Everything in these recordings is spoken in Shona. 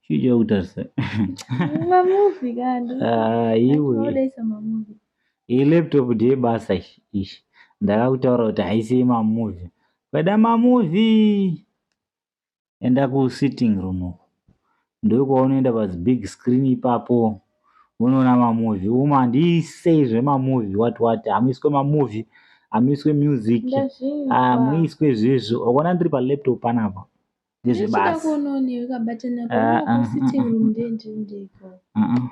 Chii chakutarisa? Mamovie kandi. Ah, iwe. Odesa mamovie. Iyi laptop ndiye basa ishi. ishi. Ndakakutaura kuti haisi yemamovie. Kweda mamovie. Enda kusitting room uko. Ndokwaunoenda pazibig screen ipapo. Unoona mamovie. Umo handiisei zvemamovie what what. Hamuiswe mamovie. Hamuiswe music. Ndazvinzwa. Hamuiswe zvezvo. Ukaona ndiri palaptop panapa. Ndichida Ndezvebasa. kuonawo newe kabatana Ah, ah, kusitting ah, room ndendiri ndiko. Uh-uh.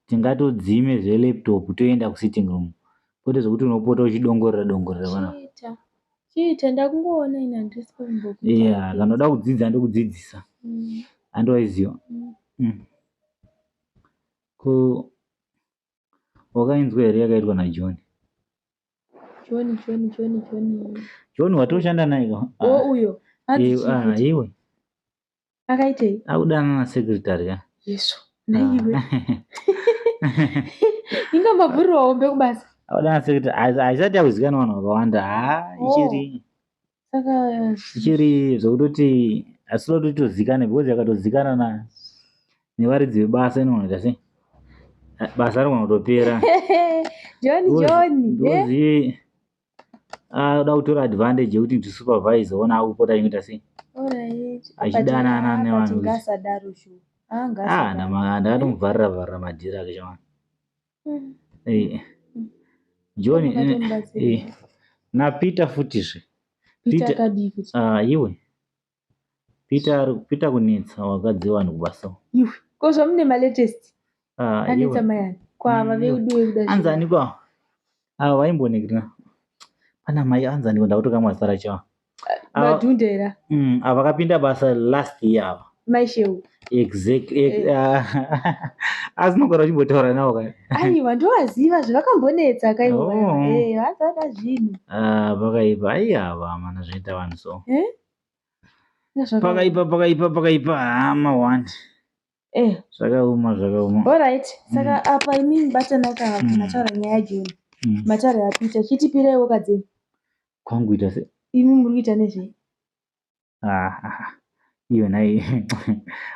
Tingatodzime zvelaptop toenda kusitting room. Kwete zvekuti unopota uchidongorera dongorera panapa. Chiita. Chiita ndakungoona ini handisi kumbokuita. Yeah, kana uda kudzidza ndokudzidzisa. Handowaiziva. Ko wakainzwa here yakaitwa naJohn? John John John John. John watoshanda naye ka? O uyo. Hanzi chii Ah, futi? iwe. Akaitei? Akudanana nasecretary ka? Yesu. Naiwe. Inga mavhuriro hombe kubasa. Akudanana nasecretary haisati yakuzikanwa vanhu vakawanda. Ha, Oh. ichiri Saka ichiri zvekutoti asina kuti itozikane because yakatozikana na nevaridzi vebasa inogona kuita sei? Basa rinogona kutopera. John John. Eh? Because ada kutora advantage yekuti ndi supervisor ona akupota achingoita sei? Alright. Achidanana nevanhu. Ngasadaro shu. Ah Ah, ngasadaro. ndakatomuvharira vharira madhiri ake chamana. Mm. Eh. John Wakatomubatsira. eh, naPeter futizve. Peter Peter- akadii kuti? Ah, iwe. Peter ari Peter kunetsa wakadzi vanhu kubasa. Iwe. Ko zvamune malatest. Ah, Anetsa iwe. mayani. Kwava Mm, vedu vekuda. Anzi aniko ava? Ava vaimbonekera. Pana mai anzi aniko ndakutokamwa zita racho. ava. Ava Madhundera. ava vakapinda basa last year ava. Maisheu. Exactly. Eh. Asi unogara uchimbotaura navo ka. Aiwa ndovaziva zvavakambonetsa kaiwa. Oh. Eh, vazada zvinhu. Ah, pakaipa. Ai ava mana zvinoita vanhu so. Eh? Inga zvakaoma. Pakaipa pakaipa pakaipa hama one. Eh. Zvakaoma zvakaoma. Alright. Saka apa imimi batanaka mataura nyaya yaJohn. Mataura yaPeter. Chitipiraiwo kadzenyu. Kwangu ita se. Imi muri kuita nezvei? Ah, ah, iyo nhai.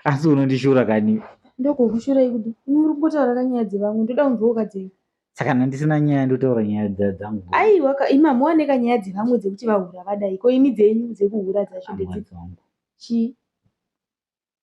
Asi unondishura kani. Ndokukushurai kudi. Imi muri kungotaura kanyaya dzevamwe. Ndoda kunzwawo kadzenyu. Saka kana ndisina nyaya ndotaura nyaya dzangu. Aiwa ka imi hamuwane kanyaya dzevamwe dzekuti vahura vadai. Ko imi dzenyu dzekuhura dzacho Hama ndedzipi? dzangu. Chii?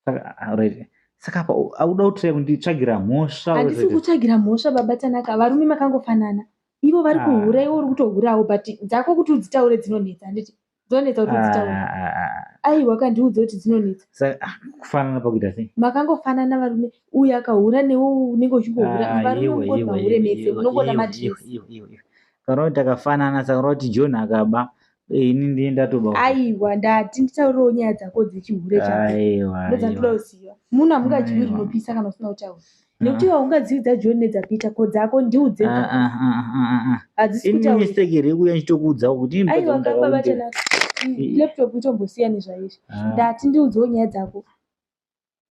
Saka alright. Saka apa auda kutry kunditsvagira mhosva Handisi wezvete. kutsvagira mhosva baba Tanaka. Varume makangofanana. Ivo vari kuhura, Ah. iwe uri kutohurawo but dzako kuti udzitaure dzinonetsa handiti? Dzinonetsa kuti udzitaure. Ah, ah, ah. Aiwa kandiudze kuti dzinonetsa. Saka kufanana pakuita sei? Makangofanana varume. Uyu akahura newe unenge uchingohura. Ah, Varume iwe mungori iwe mahure iwe mese. iwe Munongoda iwe iwe madress. iwe iwe. Kana kuti takafanana saka kureva kuti John akaba ini ndiye ndatoba. Aiwa ndati nditaurirewo nyaya dzako dzechihure chako. Aiwa Ndodzandinoda aiwa. kuziva. Munhu hamungadyiwi Aiwa. rinopisa kana usina kutaura. Nekuti iwe haungazivi dzaJohn nedzaPeter. Ko dzako ndiudze Ah, dzako. ah, ah, ah, ah. Hadzisi Ini kutaurika. mistake here yekuuya ndichitokuudza kuti ini mukadzi Aiwa wangu kamba ndakakuitira. batanaka. Laptop itombosiya nezvaizvi. Ah, Ndati ndiudzewo nyaya dzako.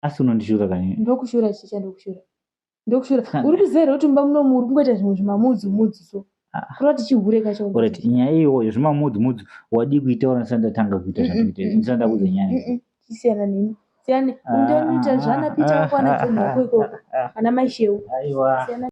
Asi unondishura kani. Ndokushura chicha ndokushura. Ndokushura. Uri kuziva here kuti mumba munomu uri kungoita zvimwe zvimamudzu mudzu so. Ah. Kureva kuti chihure kacho. Alright, nyaya iyoyo zvimamudzu mudzu wadii kuitaura ndisati ndatanga kuita zvandikuita ndisati ndakuudza nyaya. Chisiyana neni. Siyane. Ah, Ndinoita ah, zvana Peter ah, wako ana ah, John wako ah, ikoko. ah, Ana Mai Sheu. Aiwa. Siyana